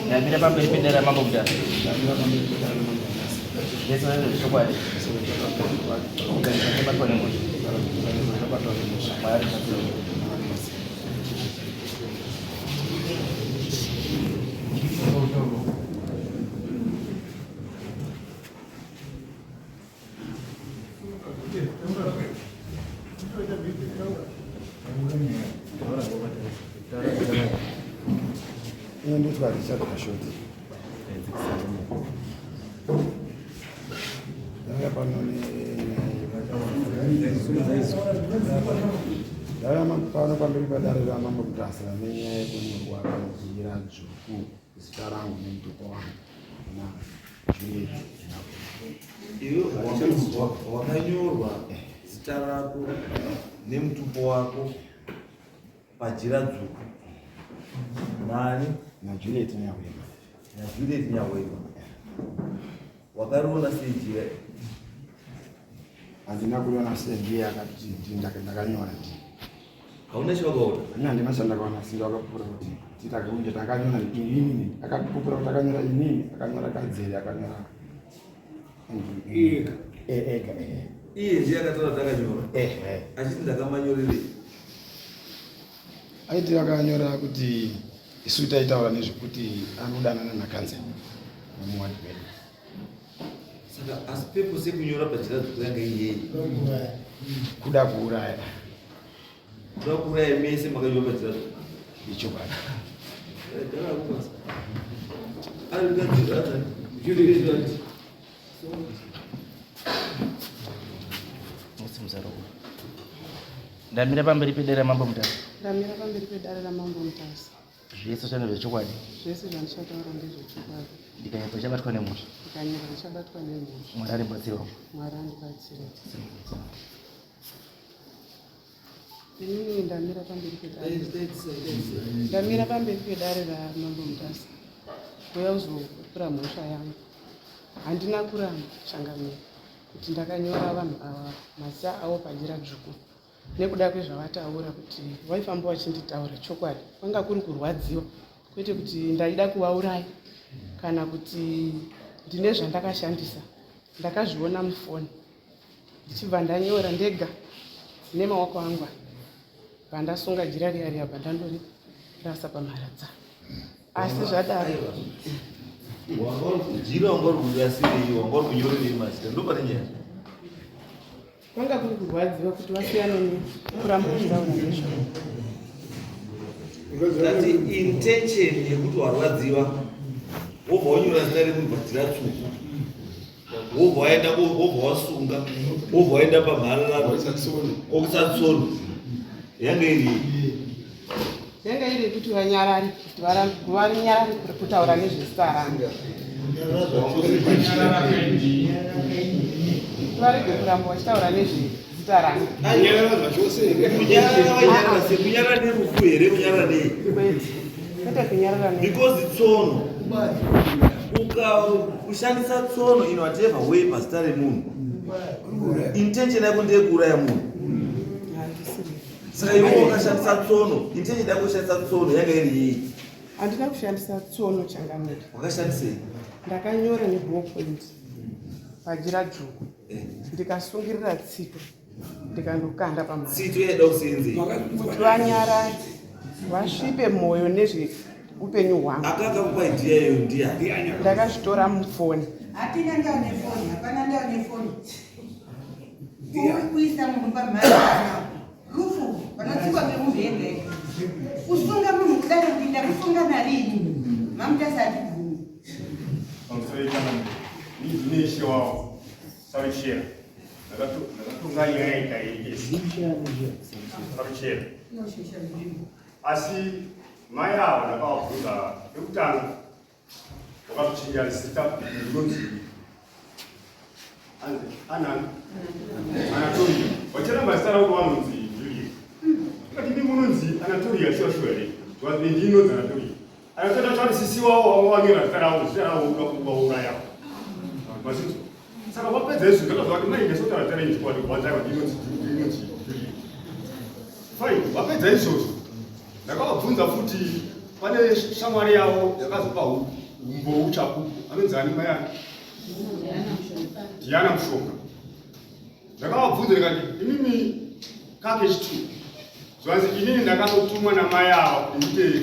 Ndamira pamberi pedare raMambo Mutasa. Zvese zvechokwadi. Ndikabatwa nemhosva. Mwari ndibatsire. Iyo nditwa Richard Kashoti. Ndauya pano ndauya pano pamberi padare ramambo Mutasa nenyaya yekunyorwa panjira dzvuku zita rangu nemutupo wangu na Juliet. Iwe wakanyorwa zita rako nemutupo wako pajira dzvuku nani? NaJuliet Nyahwema. NaJuliet Nyahwema. Wakariona sei jira? Handina kuriona sei, ndiye akati ndakanyora ndi. Hauna chawakaona? Ini handina chandakaona, asi ndakapupura kuti titakunje takanyora inini, akapupura kuti akanyora inini, akanyora Kadzere, akanyora ega. Ega. Iye ndiye akataura kuti akanyora. Achiti ndakamanyorerei? Aiti akanyora kuti isu taitaura nezvekuti anodanana nakanzela wemuwadi wedu. Saka asi purpose yekunyora pajira dzvuku yanga iri yei? Kuda kuuraya. Kuda kuuraya mese makanyora pajira dzvuku. Ichokwadi. Ndamira pamberi pedare raMambo Mutasa. Ndamira pamberi pedare raMambo Mutasa. Zvese zvano zvechokwadi. Zvese zvandichataura ndezvechokwadi. Ndikanyepa ndichabatwa nemhosva. Ndikanyepa ndichabatwa nemhosva. Mwari andibatsirewo. Mwari andibatsire. Inini ndamira pamberi pedare. Ndamira pamberi pedare raMambo Mutasa. Kuuya kuzopura mhosva yangu. Handina kuramba changamire kuti ndakanyora vanhu ava mazita avo pajira dzvuku nekuda kwezvavataura kuti vaifamba vachinditaura chokwadi kwanga kuri kurwadziwa kwete kuti ndaida kuvauraya kana kuti ndine zvandakashandisa ndakazviona mufoni ndichibva ndanyora ndega nemaoko angu aya bvandasunga jira riya riya bvandandorirasa pamharadza asi zvadaro jira wanga uri kurasirei wanga uri kunyorerei mazita ndopane nyaya kwanga kuri kurwadziwa kuti vasiyane nekuramba uchitaura nezvavo That intention yekuti warwadziwa wobva wonyora zita remunhu pajira tsvuku wobva waenda wobva wasunga wobva waenda pamhararano okuisa tsono yanga iri yanga iri yekuti vanyarare kuti vanyarare kutaura nezvezita rangu varege kuramba vachitaura nezvezita rangu kunyarara nerufu here kunyarara nei kwete kunyarara nei because tsono ukaushandisa tsono in whatever way pazita remunhu intention yako ndeyekuuraya munhu saka iwe wakashandisa tsono intention yako kushandisa tsono yanga iri yei handina kushandisa tsono changamire wakashandisei ndakanyora neballpoint pajira dzvuku ndikasungirira tsito ndikandokanda pamtsito yaida kuseenzei kuti vanyarare vasvipe mwoyo nezveupenyu hwangu akakakupa idea iyo ndiani ndakazvitora mufoni hatina ndao nefoni hapana ndao nefoni kuisa munhu pamhara rufu panotsikwa ngemunhu ega ega kusunga munhu kudaro kuti ndakusunga narini mamutasati bvumi pamusoro ichanamire ndine ishe wavo Saruchera ndakatonga nyaya ikairikesi Saruchera asi mai ava ndakavabvunza pekutanga wakatochinja zita rinonzi anani Anatolia vacharamba zita ravo vanonzi Julia tikati ndi munonzi Anatolia shuwa shuwa here ndinonzi Anatolia Anatolia chati sisi wavo vanga vanyora zita ravo zita ravo ukauraya mazvinzwa saka vapedza izvi ndakazwa kuti mai ndasotara zita renyu chikwadi kubvanza ndinonzi ndinonzi Julia fine vapedza izvozvo ndakavabvunza futi. Pane shamwari yavo yakazopa umbowo uchapupu anonzi ani mai ani? Diana Mushonga. Ndakavabvunza ndikati imimi kake chitu zvanzi inini ndakatotumwa namai ava kuti ndite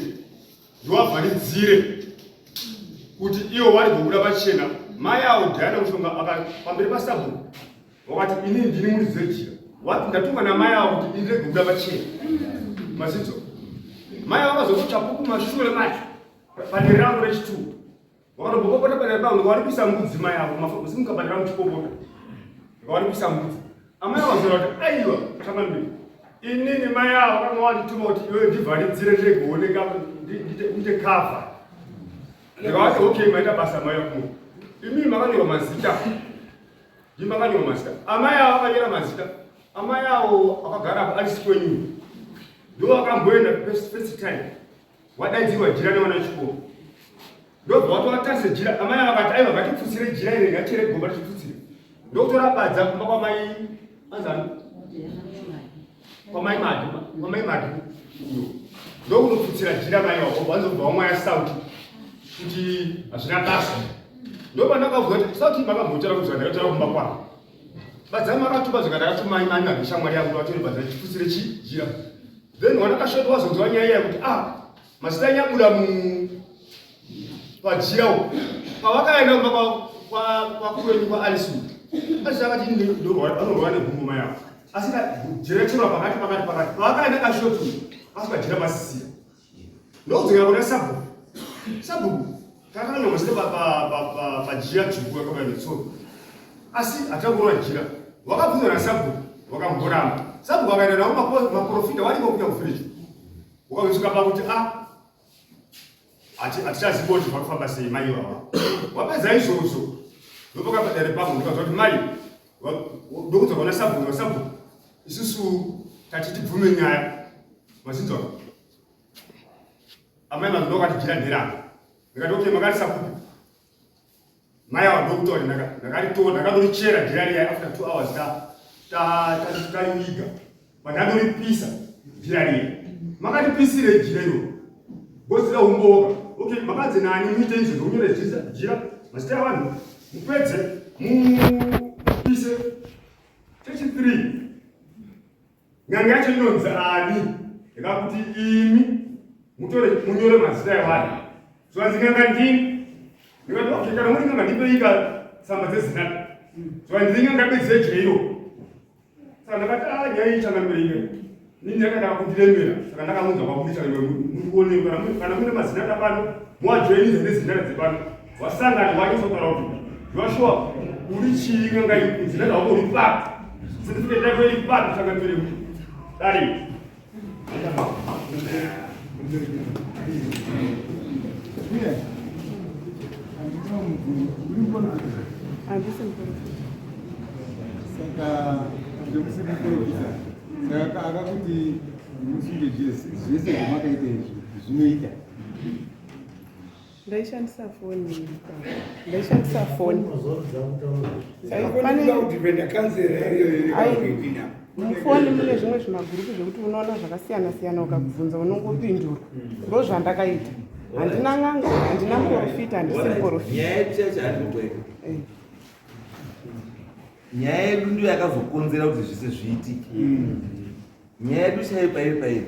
ndiwavharidzire kuti ivo vari kubuda pachena. Mai avo Diana Mushonga pamberi pasabhuku wakati inini ndini muridzi wejira, wati ndatumwa namai avo kuti ini ndege kubuda pachena. Mazidzo mai avo vazotochapuku mashure macho padere rangu rechitu wakatombopopota padere pangu ndikavari kuisa mbudzi mai avo masimuka padere rangu chipopota ndikavari kuisa mbudzi. Amai avo vazoona kuti aiwa chamambiri inini mai avo vakanga vandituma kuti iwewe ndivharidzire ndiregooneka ndiite cover. Ndikavati okay, maita basa mai akumwe imii makanyorwa mazita, ndimi makanyorwa mazita. Amai avo vakanyora mazita, amai avo akagara apo Alice kwenyu ndo akamboenda first time wadaidzirwa jira nevana vechikoro, ndobva watovatarisa jira. Amai avo vakati aiwa, ngatipfutsire jira iri, ngatichere gomba tichipfutsire. Ndokutora badza kumba kwamai anzani kwamai Madi, kwamai Madi uyo, ndokunopfutsira jira. Mai wavo vanzobva wamwaya sauti kuti hazvina basa. Ndopandakabvunza kuti sauti makambotora kuti zvandakatora kumba kwangu badza makatupa zvikandakatuma mai Madi shamwari yangu vatore badza chipfutsire chi jira. Then wanakashoti wazonzwa nyaya iya kuti ah, mazita anyabuda mu pajira uko. Pavakaenda kumba kwakuru wenyu kwaAlice, Alice akati ini anorwara negumbo mai avo, asi jira chirwa pakati pakati pakati. Pavakaenda kashoti asi pajira pasisira, ndokudzokera kuna sabhuku. Sabhuku, takanyorwa zita pajira dzvuku yakabaya netsoro, asi hatina kuona jira. Wakabvunzwa nasabhuku, wakamboramba. Sabhuku akaenda navo maprofita wariko kuya kuvillage, wakazosvika pakuti a hatichazivi kuti zvakufamba sei. Mai ivava wapedza izvozvo, ndopakabhadhare pangu ndikazwa kuti mai ndokudza kwana sabhuku. Sabhuku, isusu tati tibvume nyaya mazinzwa. Amai vanhu ndokati jira nderangu. Ndikati okay, makarisa kupi? Mai ava ndokutaura ndakaritora, ndakandorichera jira riya after 2 hours tariviga, vandandoripisa jira riya. Makatipisire jira iro gozira umboka. Okay, makanzi nani muite izvo zvokunyora jira mazita evanhu, mupedze mupise? Chechi 3, nyanga yacho inonzi ani ndikakuti imi mutore munyore mazita evanhu? Zvanzi nyanga ndini. Ndikati okay, kana muri nyanga ndipeika tsamba dzezina. Zvanzi ndiri nyanga bedzi yejeiro. Saka ndakati a nyaya iyi changamire ine nini yakadaka kundiremera. Saka ndakamunza kwakuri changamire murione kana mune mazina pano muwajoinidza nezina dzepano wasangana wanyatsotaura kuti Joshua uri chii n'anga iyi, zina rako uri papi, certificate yako iri papi? Changamire dare. Handisi muprofita. Saka ndomusi muprofita, saka akakuti musunge zvese zvese zvamakaita izvi zvinoita? Ndaishandisa foni, ndaishandisa foni. Kudhipenda kanzera. Mufoni mune zvimwe zvimagurupu zvekuti unoona zvakasiyana siyana, ukabvunza unongopindurwa. Ndo zvandakaita. Handina n'anga, handina muprofita, handisi muprofita. Nyaya yedu chacho handikubweka. Nyaya yedu ndiyo yakazokonzera kuti zvese zviitike. Nyaya yedu chaiyo pairi pairi,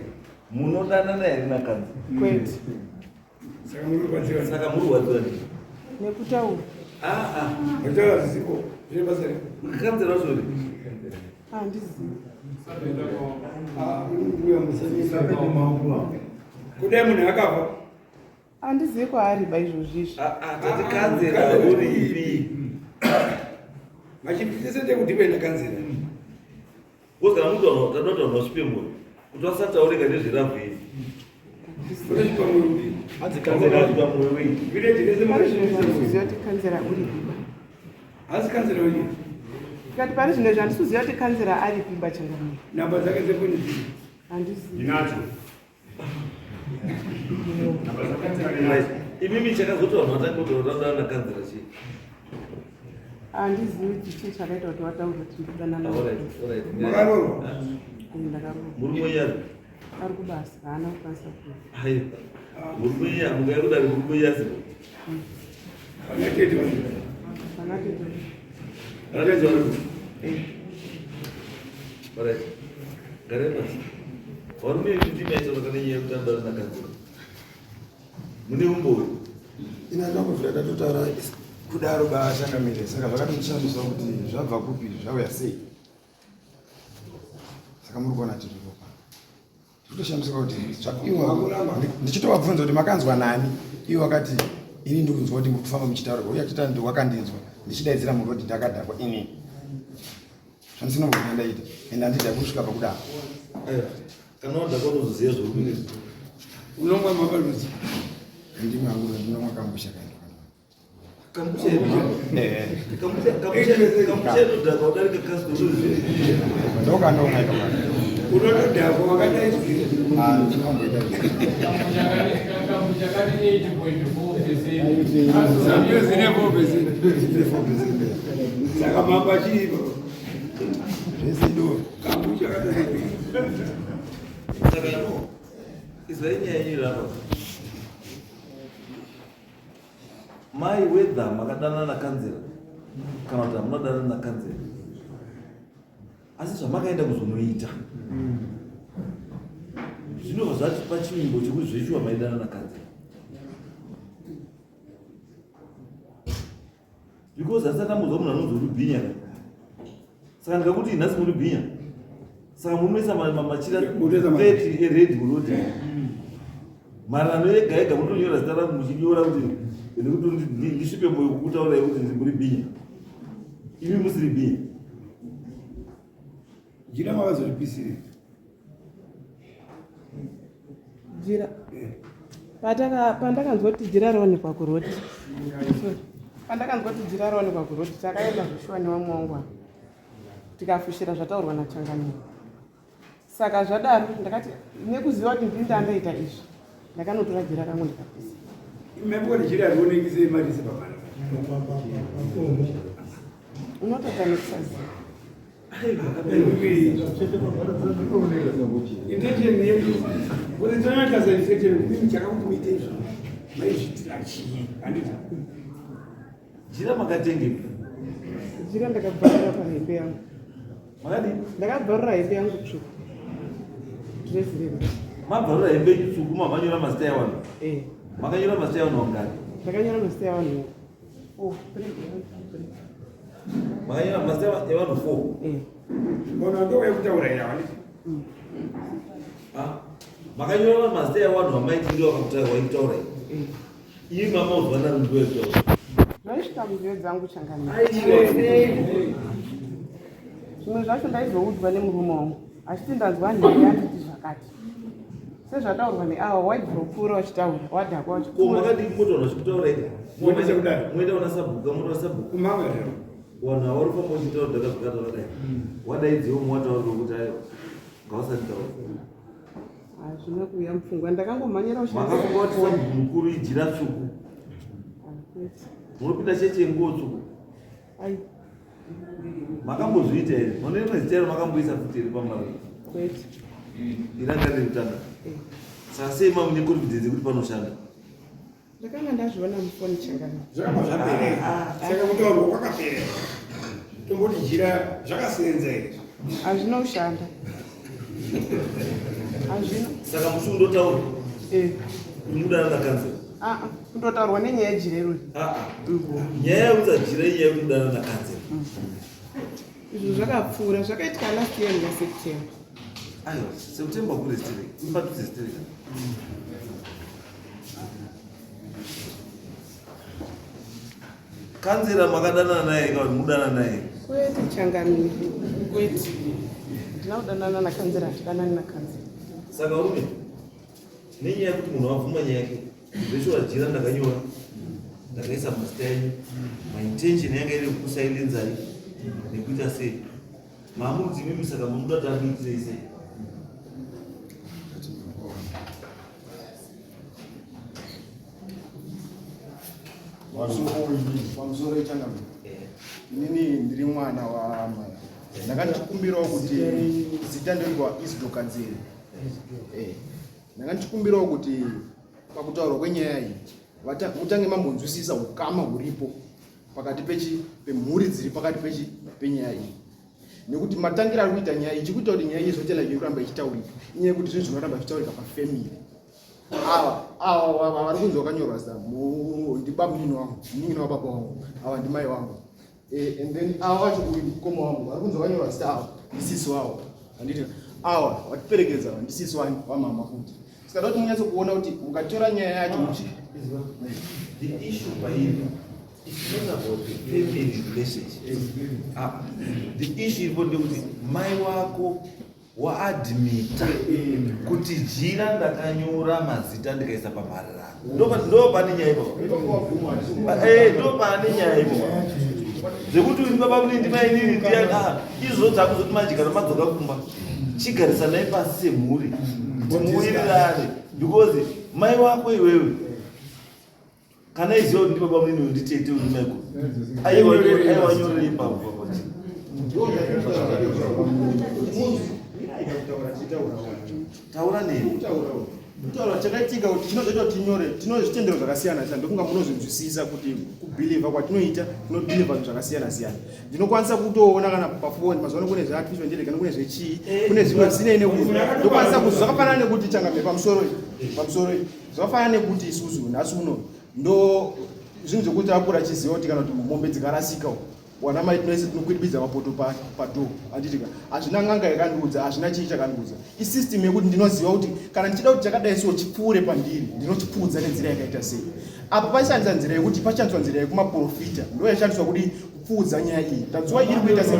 munodanana here nakanzi? Kwete. Saka muri kurwadziwa? Saka muri kurwadziwa ndii? Nekutaura. Aa. Kutaura zvisiko zvine basa rei? Kanzera wacho uri? Handizivi. Mbuya musanyisa. Kudai munhu akafa. Handizivi kwaari ba izvozvi izvi. Tati kanzera uri ipi? Machipisa ndekudhipenda kanzera. Because kana muti tanoda vanhu vasvipe mwoyo kuti vasataurika nezveravhu iyi. Unosvipa mwoyo uri. Hanzi kanzera asvipa mwoyo wei? Village rese Pari zvino izvi handisi kuziva kuti kanzera uripi ba. Hasi kanzera uri. Tikati pari zvino izvi handisi kuziva kuti kanzera aripi ba changamire. Namba dzake dzefoni dziri. Handizivi. Ndinadzo. Namba dzakanzera ndinadzo. Imimi chakazoti vanhu vatange kuti vanodanana nakanzera chii? Handizivi kuti chii chakaita kuti vataure kuti ndodanana. Alright, alright. Makaroorwa? Ndakaroorwa. Murume wenyu ari? Ari kubasa, haana kukwanisa kuuya. Aiwa. Murume iye amukaya kudari murume iye asipo. Vana tete vari. Vana tete. Vana tete vari. Eh. Alright. Garai pasi. Varume ndimi aitaura kana nyaya yekuti anoda nakanzura. Mune umbowo. Ina ndakubvira ndatotaura kudaro bachangamire saka zvakatondishamisa kuti zvabva kupi zvauya sei. Saka muri kuona tiripo pano. Tikutoshamisika kuti ndichitovabvunza kuti makanzwa nani ivo vakati ini ndikunzwa kuti muri kufamba muchitaura uye achita ndi wakandinzwa ndichidaidzira munhu kuti ndakadhakwa ini zvandisina kumbobvira ndaita ende handida kusvika pakudaro. Kana wadhakwa unozoziva zvauri kuita. Unomwa mabaluzi. Ndimwe hangu ndinomwa kambusha kaenda. Kambusha eh. Kambusha kambusha kambusha inodhakwa udarika kasko unoziva. Ndokanomwa ikako. Unotodhakwa wakadai. Ah, ndinomboita. Kambusha kane 8.4%. Zambia zine 4%. Zine 4%. Saka mamba chii? Zvese idoro. Kambusha kane Saka no. Izwai nyaya yenyu iri apa. Mai whether makadanana nakanzera kana kuti hamuna kudanana nakanzera asi zvamakaenda kuzonoita zvinobva zvatipa chivimbo chekuti zveshuwa maidana nakanzera because asati ambonzwa munhu anonzi uri bhinya saka ndikakuti nhasi muri bhinya saka munoisa machira 30 ered muroad marano ega ega munotonyora zita rangu muchinyora kuti nekuti ndisvipe moyo kukutaurai kuti muri bhinya imi musiri bhinya jira makazoripisire Jira. Pataka pandakanzwa kuti jira rawanikwa kuroti. Sorry. Pandakanzwa kuti jira rawanikwa kuroti takaenda zveshuwa nevamwe wangu ava. Tikafushira zvataurwa naChangamire. Saka zvadaro ndakati nekuziva kuti ndini ndandaita izvi ndakanotora jira rangu ndikapisa. Mhepo jira rioneki sei marise pamara. Unototanga nekusaziva. Intention yedu kuti tinoita satisfaction kuti chakakuti muite izvo maizviitira chii handiti Jira makatengepi? Jira ndakabvarura pahembe yangu. Makadii? Ndakabvarura hembe yangu tsvuku. Dress rembe. Mabvarura hembe yenyu tsvuku mamanyora mazita evanhu? Eh. Makanyora mazita evanhu vangani? Ndakanyora mazita evanhu 4, 3, 1, 2, 3. Makanyora mazita evanhu 4? Eh. Ona ndo wekutaura ira handiti? Ah. Makanyora mazita evanhu vamaiti ndiwo vakutaura ira. Eh. Imi mama uzwana nguva yekutaura. Zvaisvika munzeve dzangu changamire. Zvimwe zvacho ndaizoudzwa nemurume wangu achiti ndanzwa nhingi anditi zvakati. Sezvataurwa neawa waibvira kupfuura wachitaura wadhakwa Ko wachipfuura. makadii kungotaura zvekutaura ega? Moita kudai. Moenda kuna sabhuku, motaura sabhuku. Kumama here? Vanhu ava vari kufamba uchitaura dhaka zvakataura dai. Wadaidziwo muwataura kuti aiwa. Ngausanditaura. Hazvina kuuya mupfungwa ndakangomhanyira kushandisa Makafunga kuti sabhuku mukuru ijira tsvuku. Kwete. Munopinda chechi yenguo tsvuku. Ai, Makambozviita here? Mune rimwe zita iro makamboisa futi here pamari? kwete. Iranga riri kutanga. Eh. Saka sei mamune confidence yekuti panoshanda? Ndakanga ndazviona mufoni changamire. Zvakabva zvapera. Saka kutaurwa kwakapera. Tomboti jira zvakasenza here? Hazvina kushanda. Hazvina. Saka musi undotaura Eh. kuti mudana nakanzera. Ah, ah, kundotaurwa nenyaya yejira irori. Ah, ah. Nyaya yekuti jira inyaya yekuti mudana nakanzera. Izvo zvakapfuura zvakaitika last year muna September. Aiwa, September kure sterek. Ipadhuze sterek. Kanzera makadanana naye kana kuti mudanana naye? Kwete changamire. Kwete. Ndina kudanana nakanzera, handidanani nakanzera. Saka urume nenyaya yekuti munhu abvuma nyaya yake zveshuwa jira ndakanyora ndakaisa mazita enyu my intention yanga iri kukusailenzai nekuita sei mamuti imimi saka mamuda kuti akuitirei sei Pamusoro ichangamire, inini ndiri mwana waamai, ndanga ndichikumbirawo kuti zita ndoitwa Isdo Kanzeri. Eh, ndanga ndichikumbirawo kuti pakutaurwa kwenyaya iyi mutange mambonzwisisa ukama huripo pakati pechi pemhuri dziri pakati pechi penyaya iyi nekuti matangira ari kuita nyaya iyi chikuita kuti nyaya iyi zvoita like kuramba ichitaurika inyaya yekuti zvinhu zvinoramba zvichitaurika pafamily ava ava ava vari kunzi wakanyorwa zita ndibamunini wangu munin'ina wababa wangu ava ndimai wangu eh, and then ava vacho uyu mukoma wangu vari kunzi wakanyorwa zita ava ndisisi wavo handiti ava vatiperekedza ndisisi wamama futi saka da kuti munyatso kuona kuti mukatora nyaya yacho muchi The issue pairi is not about the family relationship. Ah, the issue iripo ndekuti mai wako waadmita kuti jira ndakanyora mazita ndikaisa pamhararano. Ndo pane nyaya ipapo. Eh, ndo pane nyaya ipapo. Zvekuti uri baba munini ndimai nini ndiyani ah izvo dzakuzoti manje kana madzoka kumba chigarisanai pasi semhuri kuti muwirirane because mai wako iwewe kana iziva kuti ndibaba munini uyu nditete uyu maiguru aiwanyorere ipapo taura neni kutaura chakaitika kuti chinozoita kuti tinyore tino zvitendero zvakasiyana siyana ndokunga munozvinzwisisa kuti kubhilivha kwatinoita tinobhilivha zvinhu zvakasiyana siyana ndinokwanisa kutoona kana pafoni mazuva ano kune zveartificial intelligence kana kune zvechii kune zvimwe zvisinei nekuti ndokwanisa kuzi zvakafanana nekuti changamire pamusoro pamusoro zvakafanana nekuti isusu nhasi uno ndo zvinhu zvekuti akura achiziva kuti kana kuti mombe dzikarasika wana mai tinoise tinokwidibidza mapoto padoo handitika hazvina n'anga yakandiudza hazvina chii chakandiudza isystem yekuti ndinoziva kuti kana ndichida kuti chakadai so chipfuure pandiri ndinochipfuudza nenzira yakaita sei apa paishandisa nzira yekuti pashandiswa nzira yekumaprofita ndo yashandiswa kudi kupfuudza nyaya iyi tanzwa iri kuita sei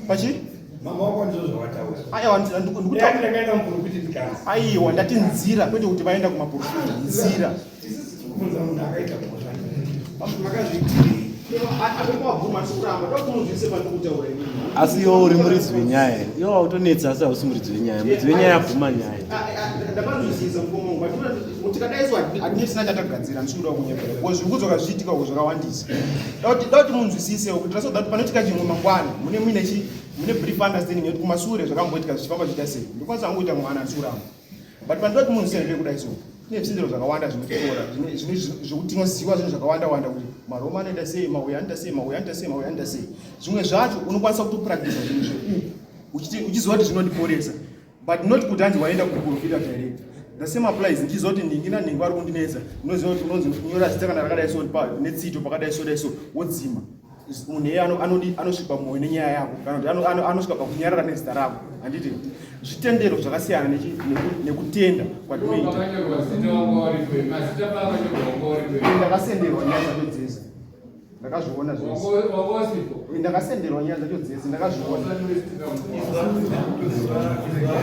pachi Mama wako ndizvo zvawataura. Aiwa ndikutaura. Ndakaenda muprofita ndikanzi. Aiwa ndati nzira kwete kuti vaenda kumaprofita nzira. Tisisi tikubvunza munhu akaita mhosva. Makazviitirei? Asi iwe uri muridzi wenyaya. Iwe wautonetsa asi hausi muridzi wenyaya. Muridzi wenyaya abvuma nyaya. Ndapanzwisisa mukoma wangu. Tikadaiswa hatinge tisina chatagadzira ndisikuda kunyepera. Because zviri kudzoka zvichiitika uko zvakawandisa. Da kuti munzwisisewo kuitira so that panoitika chimwe mangwana mune muine chi mune brief understanding yekuti kumasure zvakamboitika zvichifamba zvichiita sei. Ndokwanisa hangu kuita mwana asi kuramba. But panoda kuti munzwisise ndekudai so. Kune zvitendero zvakawanda zvinotitora zvekuti tinoziva zvinhu zvakawanda wanda kuti maroma anoita sei, mauya anoita sei, mauya anoita sei, mauya anoita sei. Zvimwe zvacho unokwanisa kutopractice zvinhu zveuku uchiziva kuti zvinondiporesa. But not kuti hanzi waenda kuprofita direct. The same applies ndichiziva kuti nhingi nanhingi vari kundinetsa. Unoziva kuti unonzi nyora zita kana rakadai so netsito pakadai so dai so wodzima. Munhu iye anodi anosvipa mwoyo nenyaya yako kana kuti anosvika pakunyarara nezita rako. Handiti zvitendero zvakasiyana nekutenda kwatinoita. Ndakasenderwa nyaya dzacho dzese. Ndakazviona zvese. Ndakasenderwa nyaya dzacho dzese ndakazviona.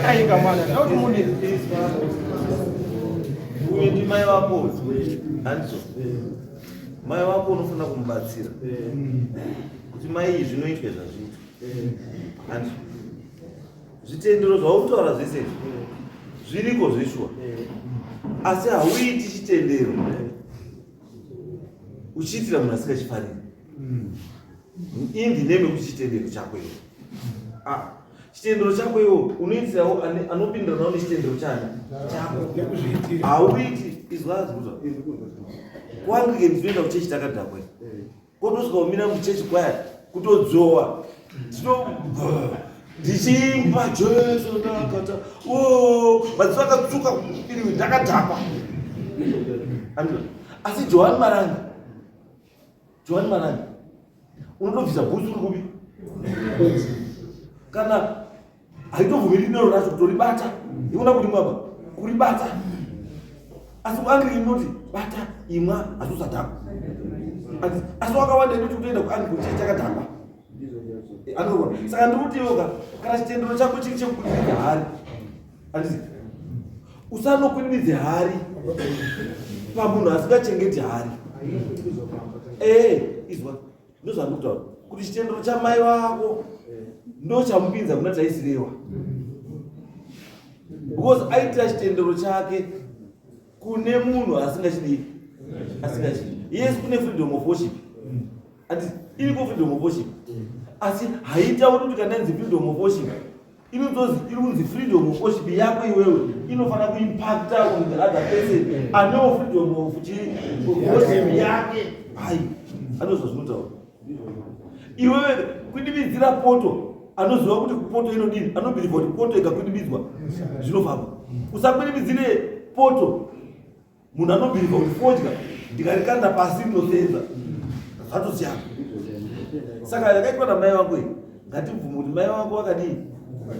Aika mwana, ndauti mune uyu ndi mai wako handizo mai wako unofanira kumubatsira kuti mai izvi zvinoitwa zvazviitwa handizo zvitendero zvauri kutaura zvese izvi zviriko zveshuwa asi hauiti chitendero uchiitira munhu asingachifariri in the name yekuti chitendero chako iwe ah, chitendero chako iwe unoitirawo anopindiranawo nechitendero chani chako hauiti izwa zvikuza kuanglican tinoenda kuchechi takadhakwa kotosvika kumira muchechi kwaya kutodzowa tino ndichiimba jesu ndakata o madziso akatsuka iri ndakadhakwa asi johani marangi johani marangi unotobvisa bhutsu uri kupi kana haitobvumiri nero racho kutoribata ikona kurimwa ba kuribata asi kuanglican inoti bata imwa asi usadhakwa asi wakawanda inoti kutoenda kuanglican chii chakadhakwa eh, saka ndiri kuti iwoka kana chitendero chako chiri chekukwinimidza hari andisi usanokwinimidze hari pamunhu asingachengeti hari ee eh, izwa ndozvandiri kutaura kuti chitendero chamai vako ndochamupinza kuna taisirewa because aitira chitendero chake kune munhu asingachidii asingachidi yes kune freedom of worship ati iriko freedom of worship asi haitauri kuti kana inzi freedom of worship Inotozi iri kunzi freedom of worship yako iwewe inofanira kuimpacta on the other person anewo freedom of worship yake. Hai, anozwa zvinotaura. Iwewe kwidibidzira poto anoziva kuti poto inodini, anobhilivha kuti poto ikakwidibidzwa zvinofamba. Usakwidibidzire poto munhu anobhilivha kuti fodya ndikarikanda pasi rinosenza zvatosiyana. Saka yakaitwa namai vako iyi, ngatibvume kuti mai vako vakadii,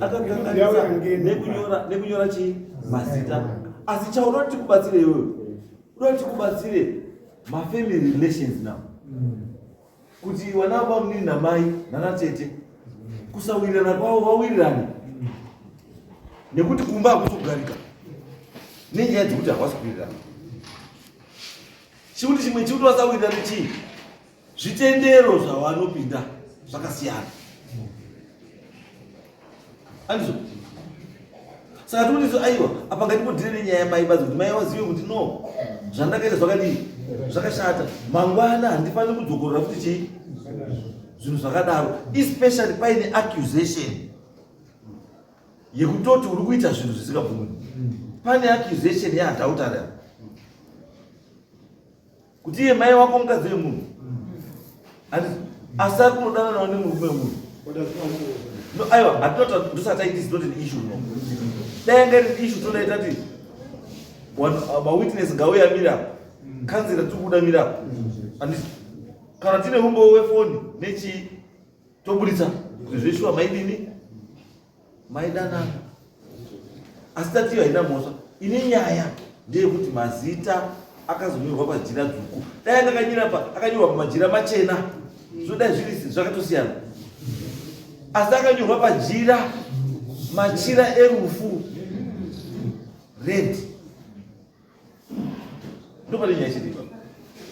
akakanganisa nekunyora nekunyora chii mazita. Asi chaunoti tikubatsire iwewe, unoda tikubatsire mafamily relations now, kuti vana bamunini namai nanatete kusawirirana kwavo vawirirane, nekuti kumba hakusi kugarika nenyaya dzekuti havasi kuwirirana. Chikuti chimwe chikuti vasawirirane chii? Zvitendero zvavanopinda zvakasiyana, andizvo? Saka tikuti aiwa, apa ngatimbodhire nenyaya yamai badzi, kuti mai vazive kuti no, zvandakaita zvakadii, zvakashata, mangwana handifaniri kudzokorora futi chii zvinhu zvakadaro, especially paine accusation yekutoti uri kuita zvinhu zvisingabvumi. Pane accusation yeadultery kuti iye mai wako mukadzi wemunhu asi ari kunodananawo nemurume wemunhu. No, aiwa, hatinota ndosati it is not an issue. No, dai yanga iri issue todai tati mawitness ngauye amire apa, kanzira tiri kuda mira apa. Handiti kana tine umbowo wefoni nechii toburitsa kuti zveshuwa maidini maidanana. Asi tatiyo haina mhosva. Ine nyaya ndeyekuti mazita akazonyorwa pajira dzvuku. Dai anga akanyorwa pamajira machena zvodai zviri zvakatosiyana, asi akanyorwa pajira machira erufu red, ndopane nyaya chiri.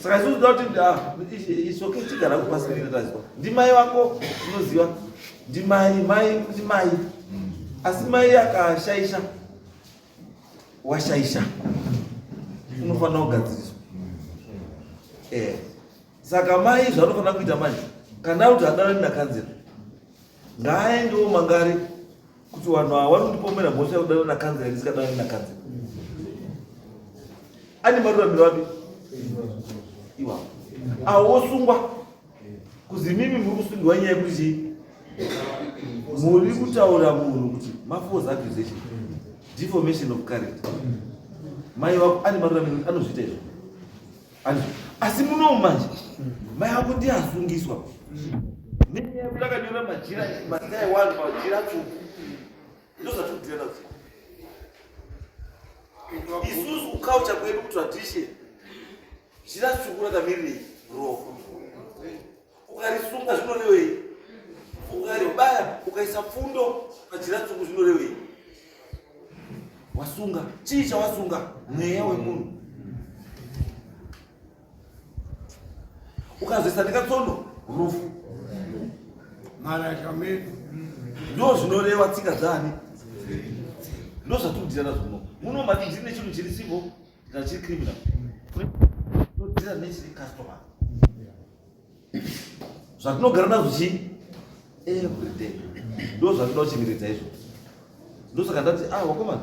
Saka isusu toda kuti isoke chigara kupasirira taziva ndimai wako, unoziva ndimai, mai kuti mai, asi mai akashaisha washaisha, unofanira kugadziriswa. Saka mai zvanofanira kuita manje, kana kuti adanani nakanzira, ngaaendewo mangari kuti vanhu ava vanondipomera mhosva yekudanana nakanzira, ndisikadanani nakanzira. Ane maruramiro api iwawo? Awo wosungwa kuzi mimi muri kusungirwa nyaya yekuti chii, muri kutaura munhu kuti mafalse accusation, deformation of character. Mai vako ane maruramiro, anozviita izvo. Asi munomu manje mai vako ndiye asungiswa nenyaya yekuti akanyora majira mazita ewanhu pajira tsvuku. Ndozvatikudira nadzo isusu kuculture kwedu, kutradition, jira tsvuku rakamirirei? Roko. Ukarisunga zvinorevei? Ukaribaya, ukaisa pfundo pajira tsvuku zvinorevei? Wasunga chii? Chawasunga mweya wemunhu. Ukazoisa nekatsono, rufu. Ndo zvinoreva tsika dzaani, ndo zvatikudira nazvo muno. Muno mati ndiri nechinhu chiri civil kana chiri criminal, todira nechiri customer, zvatinogara nazvo chii everyday, ndo zvatinoda kuchengetedza izvo. Ndosaka ndati ah, wakomana,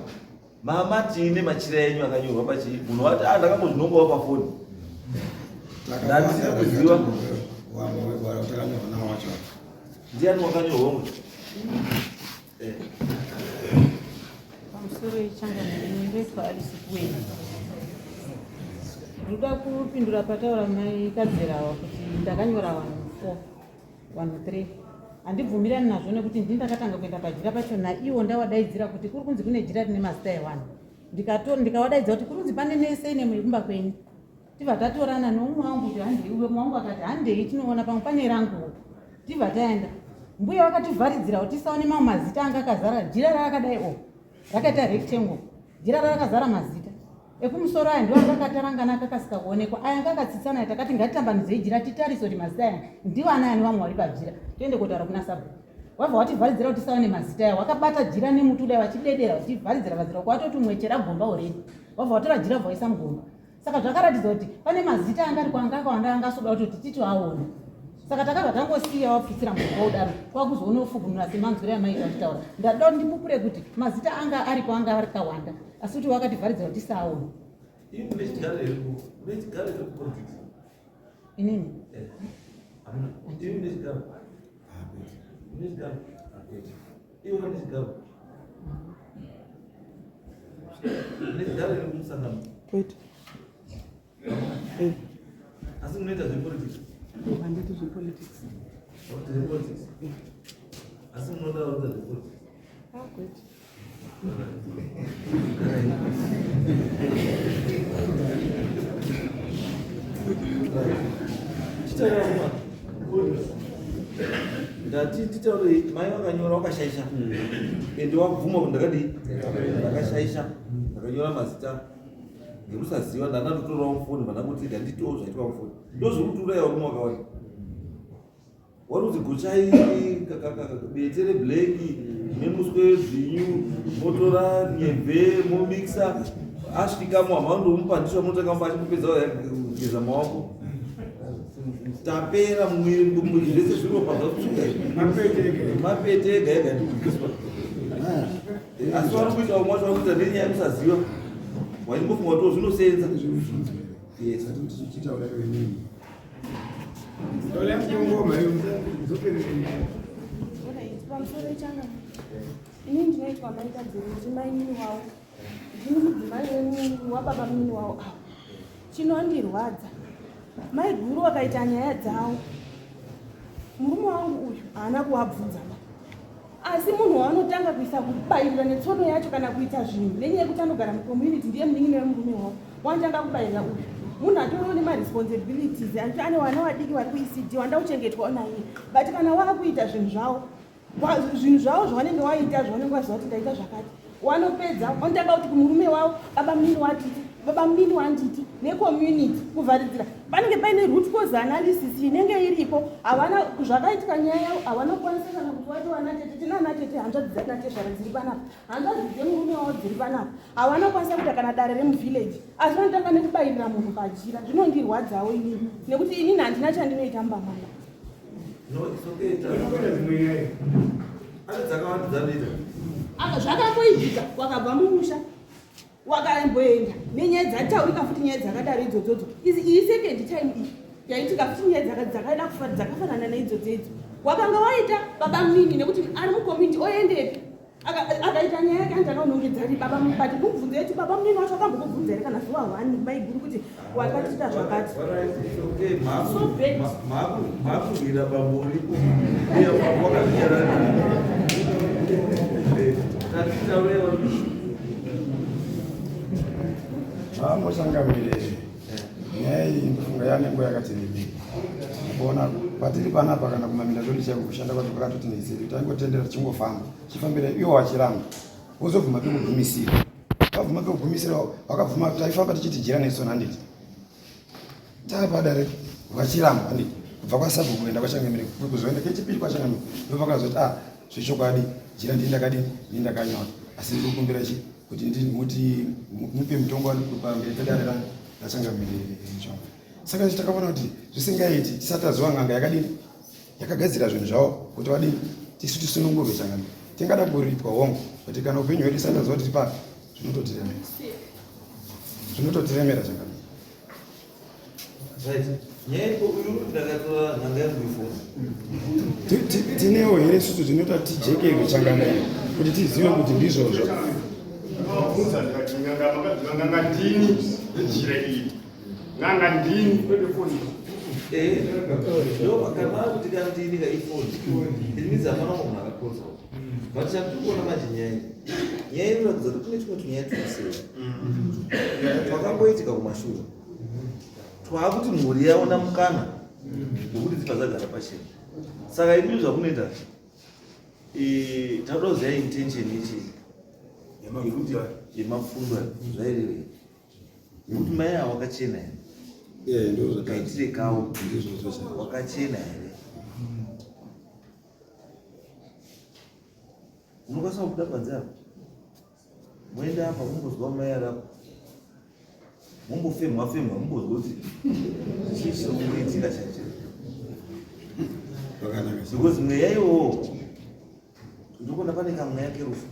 mama tine machira enyu akanyorwa pachii. Munhu wati ah, ndakambozvinongowa pafoni, ndandisiri kuziva. Ndiani wakanyorwa mu? Pamusoro yechangamire, ndoitwa Alice Kuweni. Ndoda kupindura pataura mai Kadzerawa kuti ndakanyora vanhu 4, vanhu 3. Handibvumirani nazvo nekuti ndini ndakatanga kuenda pajira pacho naiwo ndawadaidzira kuti kuri kunzi kune jira rine mazita evanhu. Ndikawadaidza kuti kuri kunzi pane nese nemwe yekumba kwenyu. Tibva tatorana neumwe wangu kuti handei, umwe wangu akati handei tinoona pamwe pane ranguwo. Tibva taenda. Mbuya vakativharidzira kuti tisaone mamwe mazita anga akazara jira raakadai o rakaita rectangle, jira rakazara mazita ekumusoro aya ndiwo anga akatarangana akakasika kuonekwa, aya anga akatsitsana aya takati ngatitambanudzei jira titarise kuti mazita aya ndiwo ana ani vamwe vari pajira, tiende kotaura kuna sabhuku. Wabva wativharidzira kuti tisaone mazita aya, wakabata jira nemuti udai vachidedera vachivharidzira vharidzira kwatoti umwe chera gomba already, wabva watora jira wabva waisa mugomba. Saka zvakaratidza kuti pane mazita anga ari kwanga akawanda anga asoda kutoti titoaona. Saka takabva tangosiya wapfutsira mhuka kudaro kwakuzoona ufugunura semanzwiro amaita uchitaura. Ndada kuti ndipupure kuti mazita anga aripo anga akawanda asi kuti wakativharidzira kuti tisaaona. Inini? Kwete. Eh. Asi munoita zvepolitics? Handiti zvepolitics. Zvepolitics? Eh. Asi munoda kuita zvepolitics? Ah, kwete. Chitaura ndati titaure mai vakanyora wakashaisha ende wabvuma kuti ndakadii ndakashaisha ndakanyora mazita ngekusaziva ndanatotorawo mufoni vandangoti ndanditowo zvaitwa mufoni ndozvekuti uraya varume wakawanda waruzi gochai bete rebleki nemuswe wezvinyu motora nyembe momixa asvika muhamha ndisvo munotanga mupa achikupedza kugeza maoko tapera muviri zvese zviropa zvatsvuka mapete ega ega ndikubviswa asi vari kuita umwe wacho vari kuita nenyaya yekusaziva waimbofunga kuti zvinosenza Ini ndinoitwa maita dziri mainini wavo ndini mudzimai wababa munini wavo avo chinondirwadza maiguru vakaita nyaya dzavo murume wangu uyu haana kuwabvunza ba asi munhu waanotanga kuisa kubairira netsono yacho kana kuita zvinhu nenyaya yekuti anogara mucommunity ndiye munin'ina wemurume wavo wanotanga kubairira uyu munhu atoriwo nemaresponsibilities anti ane vana vadiki vari kuecd wanoda kuchengetwawo naiye but kana waakuita zvinhu zvavo zvinhu zvavo zvavanenge waita zvavanenge vaziva kuti ndaita zvakati wanopedza wanotanga kuti kumurume wavo baba munini watiti baba munini wanditi necommunity kuvharidzira panenge paine root cause analysis inenge iripo havana zvakaitika nyaya yavo havana kukwanisa kana kuti wati wana tete tina ana tete hanzvadzi dzatina tezvara dziri panapa hanzvadzi dzemurume wavo dziri panapa havana kukwanisa kuita kana dare remuvillage asi vanotanga nekubayirira munhu pajira zvinondirwadzawo inini nekuti inini handina chandinoita mumba mangu. No, it's okay. Zvakangoitika wakabva mumusha wakamboenda nenyaya dzataurika futi nyaya dzakadaro idzodzodzo iyi second time iyi yaitika futi nyaya dzakada dzakafanana neidzodzo idzo wakanga waita baba munini nekuti ari mucommunity oendepi akaita nyaya yake anzi akaunongedza ari baba but kumubvunza yeti baba munini wacho akambokubvunza here kana zuva one maiguru kuti wakatiita zvakati So bad. Makurwira bambo uripo uye bambo wakazvinyarara. Tatitaure Vamushangamire, nyaya iyi ndofunga yane nguva yakati rebei. Kuona patiri panapa kana kumaminda zvondi chaiko kushanda kwacho kwakatoti netseri taingotendera tichingofamba chifambira iwo wachiramba wozobvuma pekugumisira vabvuma pekugumisira vakabvuma taifamba tichiti jira netsono handiti taapadare vachiramba handiti kubva kwasabhuku kuenda kwachangamire kuzoenda kechipiri kwachangamire ndopakazoti a ah, zvechokwadi jira ndini ndakadini ndini ndakanyora asi ndiri kukumbira chi kuti muti mupe mutongo pamberi pedare rangu rachangamire chonga saka takaona kuti zvisingaiti tisati taziva n'anga yakadini yakagadzira zvinhu zvavo kuti vadini tisu tisunungurwe changamire tingada kuripwa hongu but kana upenyu hwedu isati taziva kuti tipa zvinototiremera zvinototiremera changamire. Tinewo here isusu zvinoita tijekerwe changamire kuti tizive kuti ndizvozvo. Ndinobvunza ndikati n'anga makadzi n'anga ndini nejira iyi n'anga ndini kwete foni. Eh, kana kuti kana ndini ka ifoni it means hapana munhu akakotsa but chandiri kuona manje nyaya iyi nyaya inoratidza kuti kune tumwe tunyaya tunoseva twakamboitika kumashure twaakuti mhuri yaona mukana wekuti dzibva dzagara pachena saka imi zvamunoita tauda kuziva intention yechi yekuti yemapfundo zvairevei nekuti mai ava wakachena here kaitire kawo wakachena here unokwanisa kubuda panze apa moenda apa mumbozwa mai arapo mumbofemwa femwa mumbozwa kuti chii chiri kumboitika chacho. pane kamweya kerufu.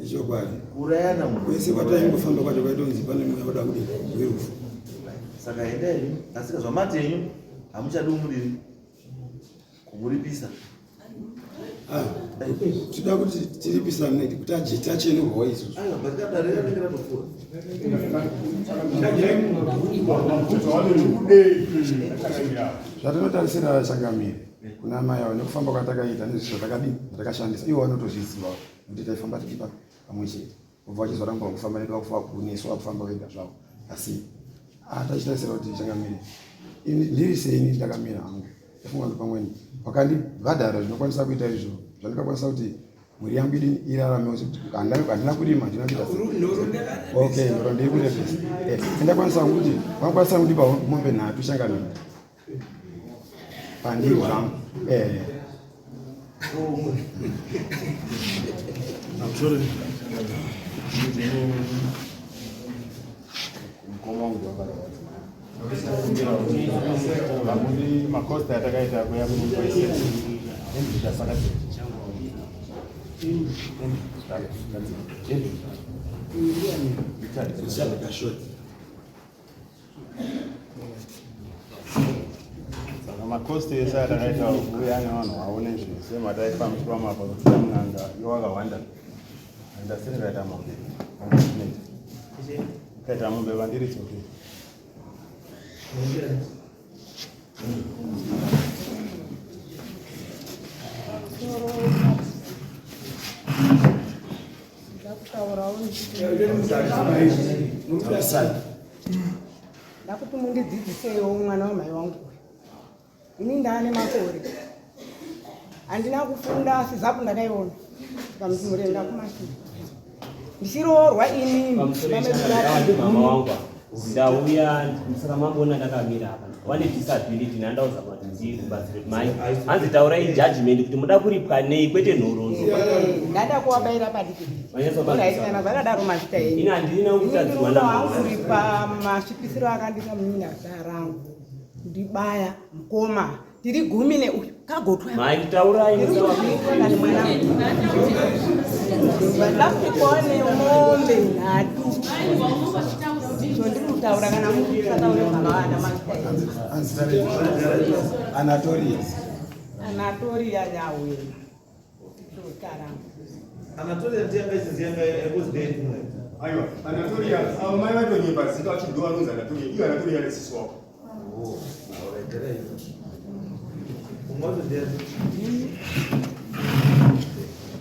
Ichokwadi. Kuurayana munhu. Kwese kwataingofamba kwacho kwaitonzi pane mweya uda kudii werufu. Saka endai henyu, asika zvamati henyu hamuchadi umuriri kumuripisa. Ah, tinoda kuti tiripisane kuti tachenurwawo isusu. Aiwa, but kadare rinenge ratopfuura. Zvatinotarisira changamire kuna amai avo nekufamba kwatakaita nezvi zvatakadii zvatakashandisa ivo vanotozviziva kuti taifamba tichipa pamwe chete kubva vachizoramba kufamba nedu vakufa kunesu vakufamba vega zvavo asi tachitarisira kuti changamire ndiri seini ndakamira hangu ndafunga kuti pamweni vakandibhadhara zvinokwanisa kuita izvo zvandingakwanisa kuti mhuri yangu idini iraramewo handina kurima handina kuita okay ndoro ndiri kurevesa eh, ndakwanisa kuti vakwanisa kundipa mombe nhatu changamire pandiri zvangu eh. I'm sorry. Mukoma wangu wakarwadza. Vakuti makosta atakaita kuya kunokwese Saka makosti ese atakaita kuuya nevanhu vaone zvese mataifambiswa mapa kuita mun'anga iwo wakawanda ndasiri kaita mombe kaita mombe vandiri tsoke Ndakuti mundidzidzisewo mwana wamai wangu ini ndaane makore handina kufunda asi zapu ndakaiona pamusimurenda kumashure ndichiroorwa inini Ndauya saka mamboona ndakamira apa wane disability nhandauza kuti ndikubatsire mai hanzi taurai judgment kuti muda kuripwa nei kwete nhoroondo ndada kuwabaira padiki dikiraitana zvakadaro mazita enyu ini handina kutadzirwa namuripa masvipisiro akandiita munyina zita rangu ndibaya mukoma tiri gumi neuyu kagotwa mai taurai mwana ndakukone mombe nhatu zvondiri kutaura kana musataure zvakawanda mazita Anatoria Anatoria Nyawena ndotarangu Anatolia ndiye anga ichinzi yanga yakuzi Aiwa, Anatolia, avo mai vatonyepa zita vachiti ndo vanonzi Anatolia. Iyo Anatolia yari sisi wako. Oh, alright, right. Umwe wacho ndiani?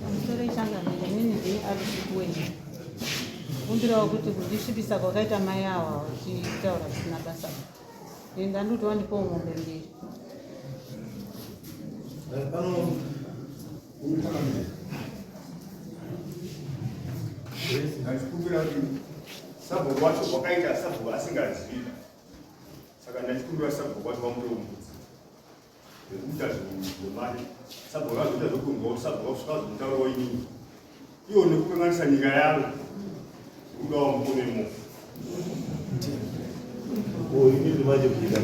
Pamusoro ichangamire inini ndini Alice Kumbirawo kuti kundisvibisa kwakaita mai awa vachitaura zvisina basa. Enda ndoti wandipawo mombe mbiri. Pano Ndachikumbira kuti sabhuku wacho wakaita sabhuku asingazivi. Saka ndachikumbira sabhuku wacho vamupe mbudzi. Nekuita zvemari. Sabhuku akazoita zvekunzwa sabhuku kusvika azomutaurawo inini. Iwo nekukanganisa nyika yavo. Kudawo mukome mo. Oh, inini manje kuita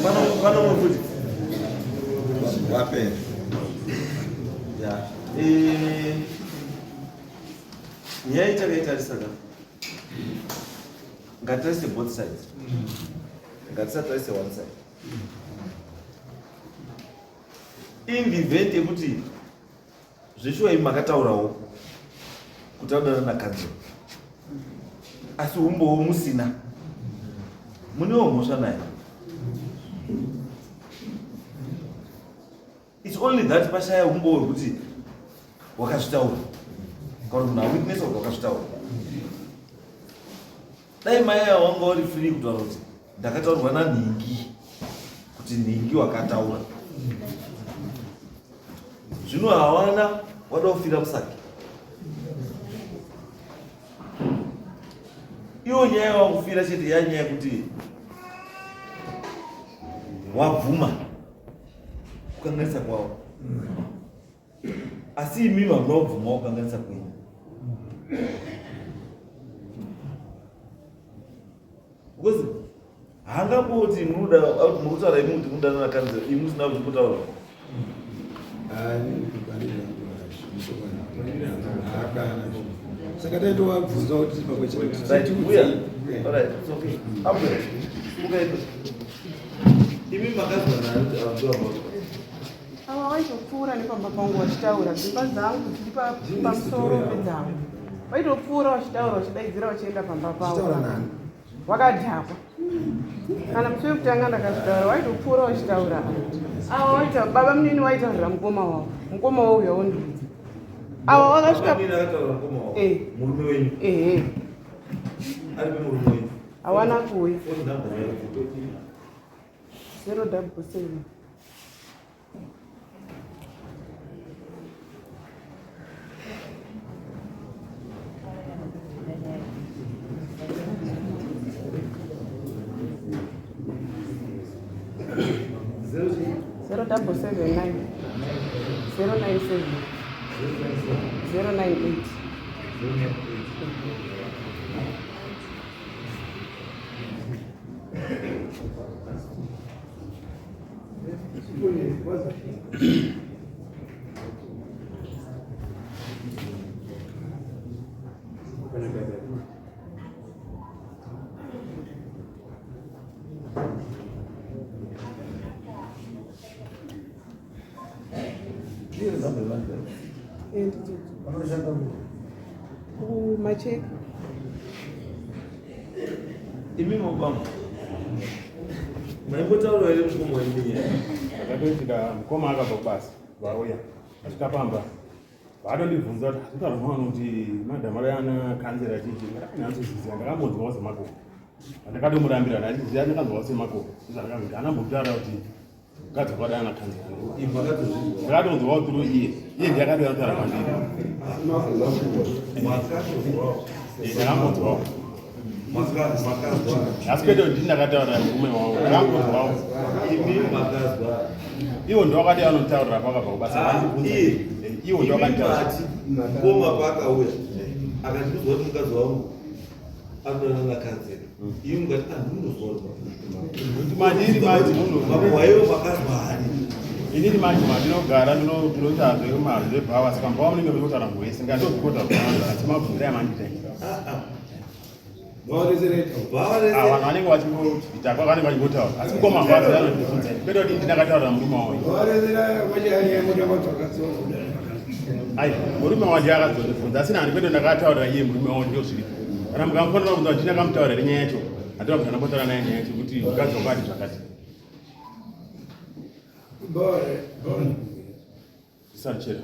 Pano pano futi. Wapera. Ya. Eh nyaya itakaitarisa ka. Ngatarise both sides. Ngatisatarise one side. In the event yekuti zveshuwa imi makataurawo kuti adana nakanzuro asi umbowo musina munewo mhosva naye its only that pashaya umbowo hwekuti wakazvitaura kana munhu awitness kuti wakazvitaura dai mai ava wanga uri free kutaura kuti ndakataurwa nanhingi kuti nhingi wakataura zvino hawana wada kufira kusake iwo nyaya wakufira chete yanyaya yekuti wabvuma kukanganisa kwavo asi imimi hamuna kubvuma kukanganisa kwenyu because Haangamboti munoda murikutaura imi kuti munodanana nakanzera imi musina kuti mutaura. Saka taitowabvunza kuti pamwe chete kuti Right, uya. Alright, it's okay. Ambuya. Simuka ipo. Imi makazwa nani kuti ava ndivo vamuri? Ava vaitopfuura nepamba pangu vachitaura dzimba dzangu dziri pamusoro pedzavo. Vaitopfuura vachitaura vachidaidzira vachienda pamba pavo. Wakadhakwa. Kana musi wekutanga ndakazvitaura waitopfuura vachitaura. Ava waita baba munini waitaurira mukoma wavo. Mukoma wavo uya wondiudza. Ava wakasvika Baba munini akataura mukoma wavo. Eh. Murume wenyu. Ehe. Ari murume wenyu. Hawana kuuya. Phone number yako. 077. 0779 097 098. Kumacheka. Imi mobama. Maimbotaura here mukoma wenyu nenyaya? Zvakatoitika mukoma akabva kubasa vauya asvika pamba vaatondibvunza kuti hazvitaura mwana kuti madam ana kanzera chichi ndakanyatsoziziva ndakambonzwawo semakoko andakatomurambira ndachiziva ndakanzwawo semakoko zvandakazoti anambotaura kuti mukadzi wakadai ana kanzera ndakatonzwawo through iye iye ndiye akatouya kutaura kwandiri ndakambonzwawo asi kwete kuti ndini ndakataura murume wavo ndakambonzwawo iwo ndowakati anotaurira pakabva kubasa vandibvunza iwo ndowakanditaurira Mukoma paakauya akati ndozwa kuti mukadzi wangu anodanana nakanzera. Imi mukati andinozwa kuti mandiri manje munhu makuhwa iwo makazwa hani. Inini manje mandinogara ndinoita zvemabhawa saka mubhawa munenge muchikotaura munhu wese ngandozvikota asi mabvunzira amandiita vanhu vanenge vachingoitakwa vanenge vachingotaura asi mukoma wangu azi anondibvunza kwete kuti ndinakataurira murume wavo ai murume wanje akazondibvunza asi nani kwete ndakataurira iye murume wavo ndio zviripo kana mukamufonera kubvunza kuti ndinakamutaurira here nyaya yacho handina kuti ndambotaura naye nyaya yacho kuti mukadzi wangu ati zvakati zvisachera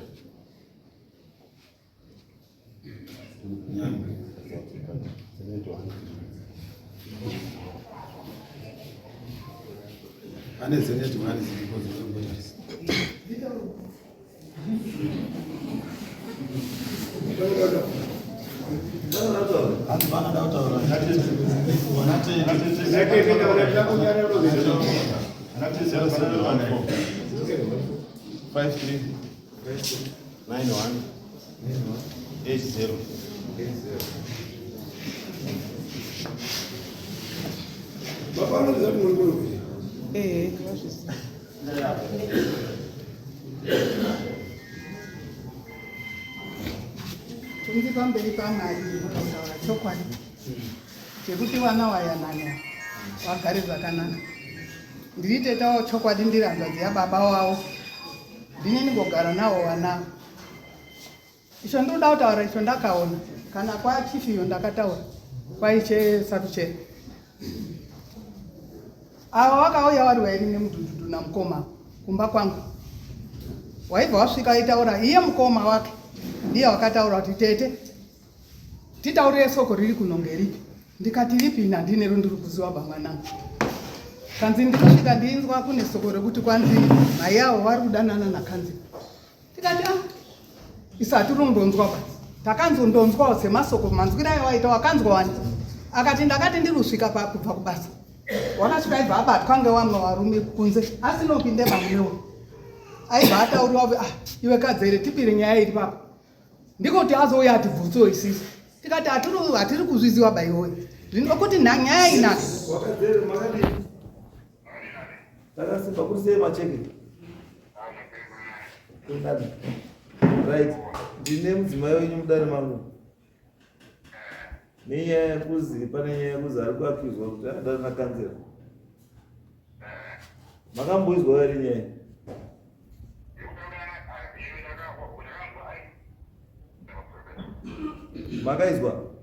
Ane zeneti wani ziripo dzinombonetsa. Hanzi vanoda kutaura. Five three nine one 80. Baba vanoziva kuti muri kuno. Ehe, vazviziva. Tiri pamberi paMwari kutaura chokwadi chekuti vana wayanana vagare zvakanaka. Ndiri teta wavo chokwadi ndiri hanzvadzi yababa wavo. Ndini ndingogara navo vana. Icho ndinoda kutaura icho ndakaona kana kwachief iyo ndakataura kwaishe Saruchera. Ava vakauya vari vairi nemudhudhudhu namukoma kumba kwangu. Waibva wasvika aitaura iye mukoma wake ndiye wakataura kuti tete titaurire soko riri kunonge ripi. Ndikati ripi ini handine rondiri kuziva bamwanangu. Kanzi ndinosvika ndinzwa kune soko rekuti kwanzi mai avo vari kudanana nakanzi. Tikati ah isu hatiri kundonzwa ba. Takanzondonzwawo semasoko manzwiro ayo waita wakanzwa wani. Akati ndakati ndiri kusvika kubva kubasa. Wakasvika aibva abatwa ngewamwe varume kunze asina kupinde vamunewo. Aibva atauriwa kuti ah iwe kadzere tipire nyaya iri papa. Ndiko kuti azouya atibvunzewo isisi. Tikati hatiri kuzviziva ba iwe. Zvinokuti nyaya inaka. Takasimba kuri sei macheke? Right. Ndine mudzimai wenyu mudare mangu. Nenyaya yekuzi pane nyaya yekuzi ari kuakizwa kuti akadana nakanzera. Makamboizwa here nyaya? Makaizwa?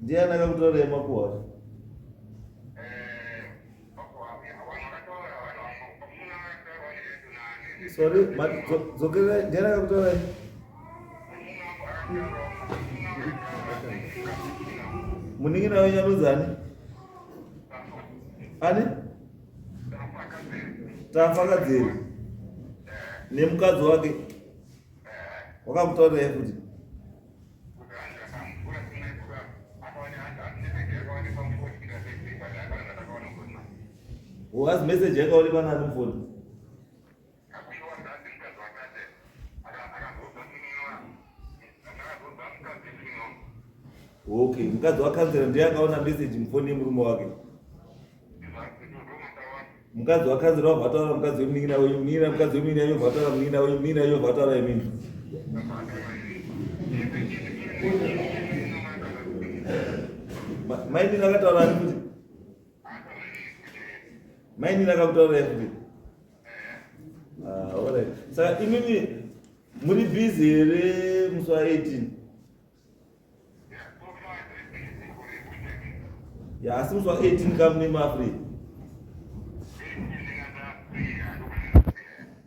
Ndiani akakutaurirai makuhwa acho? Sorry, dzokerai, ndiani akakutaurirai? Munin'ina wenyu anonzi ani? Ani? Tafakadzeri. Nemukadzi wake. Wakakutaurirai futi? Wazi message yakaonekwa nani mufoni? Okay, mukadzi wakanzera ndiye akaona message mufoni yemurume wake. Mukadzi wakanzera wabva ataura mukadzi wemunin'ina wenyu, munin'ina mukadzi wemunin'ina wenyu wabva ataura munin'ina wenyu, munin'ina wenyu wabva ataura imini. Mainini akataura ani futi? Mainini akakutaura futi? Ah, alright. Saka imimi muri busy here musi wa 18? Ya, asi musi wa 18 ka mune mafree.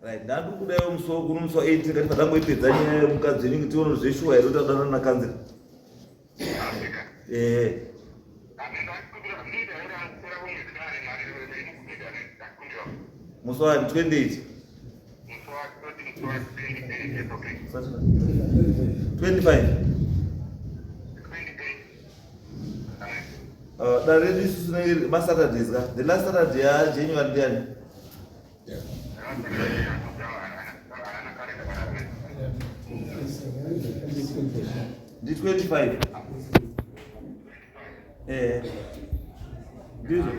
Right, ndandiri kudaiwo musi wa kuno musi wa 18 kati patangoipedza nyaya yemukadzi wenyu tione zveshuwa here kuti adanana nakanzira. Eh. Musi wa 28. 25. Dare redu isusu tinenge masaturdays ka the last saturday yajanuary ndiani ndi 25 eh ndizvo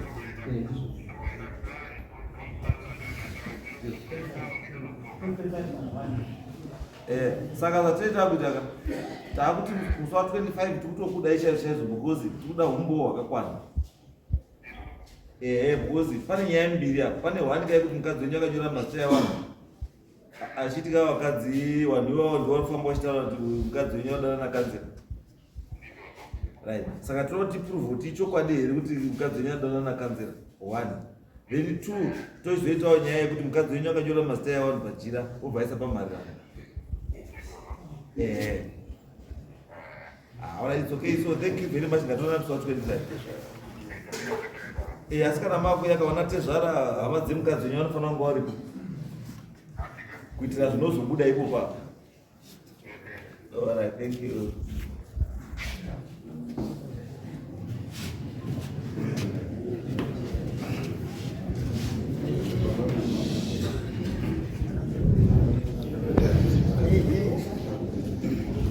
Eh, saka zvatinoita kuita ka taakuti musi wa 25 tikutokuda chaizvo chaizvo because tikuda humbowo hwakakwana ehe because pane nyaya mbiri apa pane one kai kuti mukadzi wenyu akanyora mazita evanhu achiti ka vakadzi vanhu ivavo ndivo vanofamba vachitaura kuti mukadzi wenyu adana nakanzera right saka tinoda tiprove kuti ichokwadi here kuti mukadzi wenyu adana nakanzera one then two tozoitawo nyaya yekuti mukadzi wenyu akanyora mazita evanhu pajira obva aisa pamharirano ehe Ah, all right, it's okay. So thank you very much. Ngatoona musi wa 25. Eh, asi kana makuya kaona tezvara hama dzemukadzi wenyu vanofanira kunge varipo. Kuitira zvinozobuda ipo pa. All right, thank you.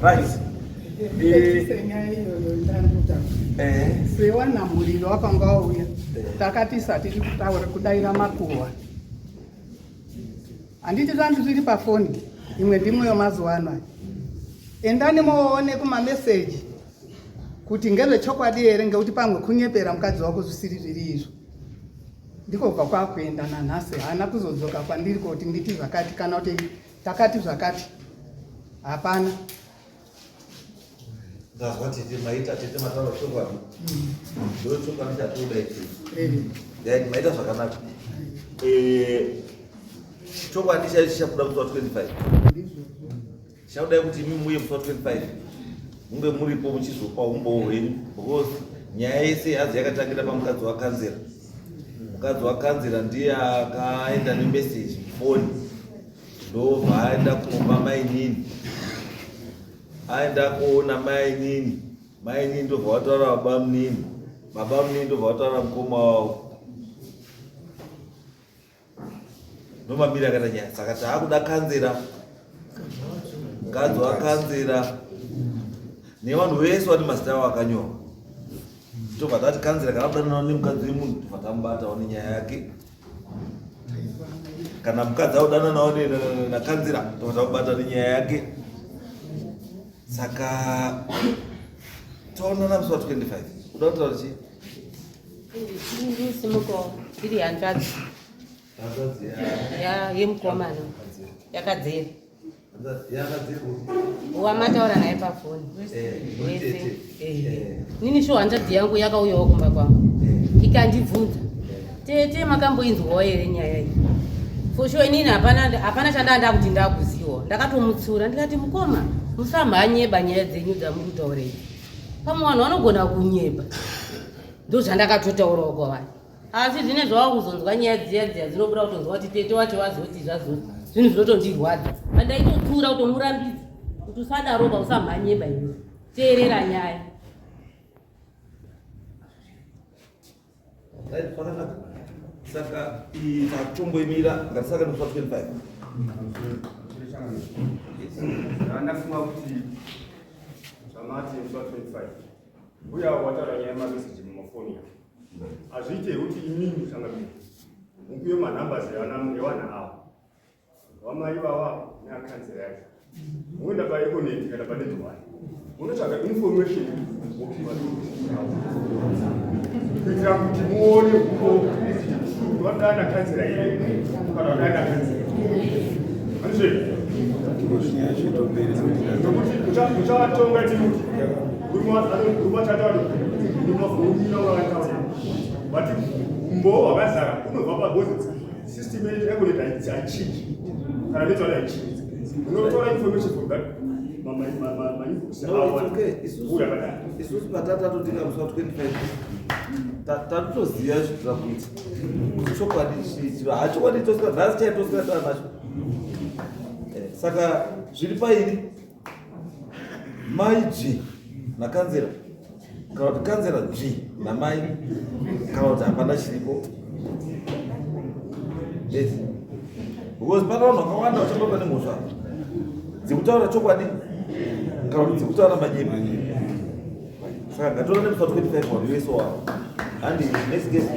Right. Senyaya iyoyo ndanduta sewana muriro wakanga wauya takati isati kutaura kudaira makuhwa handiti zvanzi zviri pafoni imwe ndimwe yemazuva ano aya endani moone kumameseji kuti ngezvechokwadi here ngekuti pamwe kunyepera mukadzi wako zvisiri zviri izvo ndiko kubva kwakuenda nanhasi haana kuzodzoka kwandiri kuti nditi zvakati kana kuti takati zvakati hapana Ndazwa tete maita tete mataura chokwadi. Ndo chokwadi chatinoda ichi. Then maita zvakanaka. Eh chokwadi chaicho chichabuda musi wa 25. Chakuda kuti imi muye musi wa 25 munge muripo muchizopa umbowo hwenyu because nyaya yese yazi yakatangira pamukadzi wakanzera. Mukadzi wakanzera ndiye akaenda nemessage foni ndobva aenda kumba mainini aenda kuona mainini mainini ndobva vataura baba munini baba munini ndobva vataura mukoma wavo ndomamiri akaita nyaya saka taakuda kanzera mukadzi wakanzera. Nevanhu vese vane mazita avo akanyorwa. Tobva tati kanzira kana kudanana nemukadzi wemunhu tobva tamubatawo nenyaya yake. Kana mukadzi audananawo nakanzira tobva tamubata nenyaya yake. Saka toonana musi wa 25. Uda kutaura chii? Ndisimuko iri hanzvadzi yemukomana yakadzera wamataura naye pafoni wese nini sho hanzvadzi yangu yakauyawo kumba kwangu ikandibvunza tete makamboinzwawo here nyaya iyi for sure inini hapana hapana chandaa ndakuti ndakuziwa ndakatomutsiura ndikati mukoma musamhanyeba nyaya dzenyu dzamuri kutaura idzi pamwe vanhu vanogona kunyeba ndozvandakatotaurawo kwavari asi zvine zvava kuzonzwa nyaya dziya dziya dzinobuda kutonzwa kuti tete wacho vazoti zvazoti zvinhu zvinotondirwadza andaitotsiura kutomurambidza kuti usadaroba usamhanyeba iwe teerera nyaya. Right, zvakanaka. Saka iyi takutomboimira ngatisaka nemusi wa 25. Ndafunga kuti zvamati musi wa 25 mbuya wataura nyaya yemameseji mumafoni avo hazviite kuti imimi changamire mupiwe manumbers evanhu avo Vamai ivava neakanzera yacho moenda paeconet kana panetone munotsvaga information mopiwa kuitira kuti muone huko kuti vadana kanzera here kana vadana kanzera anizve nokuti muchavatonga tiri kuti murume murume but umbowo hwakazara unobva pagozi System yedu yakuneta haichinji. Kana network haichinji. Unotora information from that No, it's okay. Isusu patatatotenga musi wa 25 tatotoziva zvitira kuita kuti chokwadi hachokwadi tosika nhasi chai tosika taa nacho eh, saka zviri pairi mai dzvi nakanzera kana kuti kanzera dzvi namai kana kuti hapana chiripo yes because pana vanhu vakawanda vachababa nemhosva dzekutaura chokwadi kana kuti dzekutaura manyepo saka ngationa nemusi wa 25 vanhu vese wavo handi next case.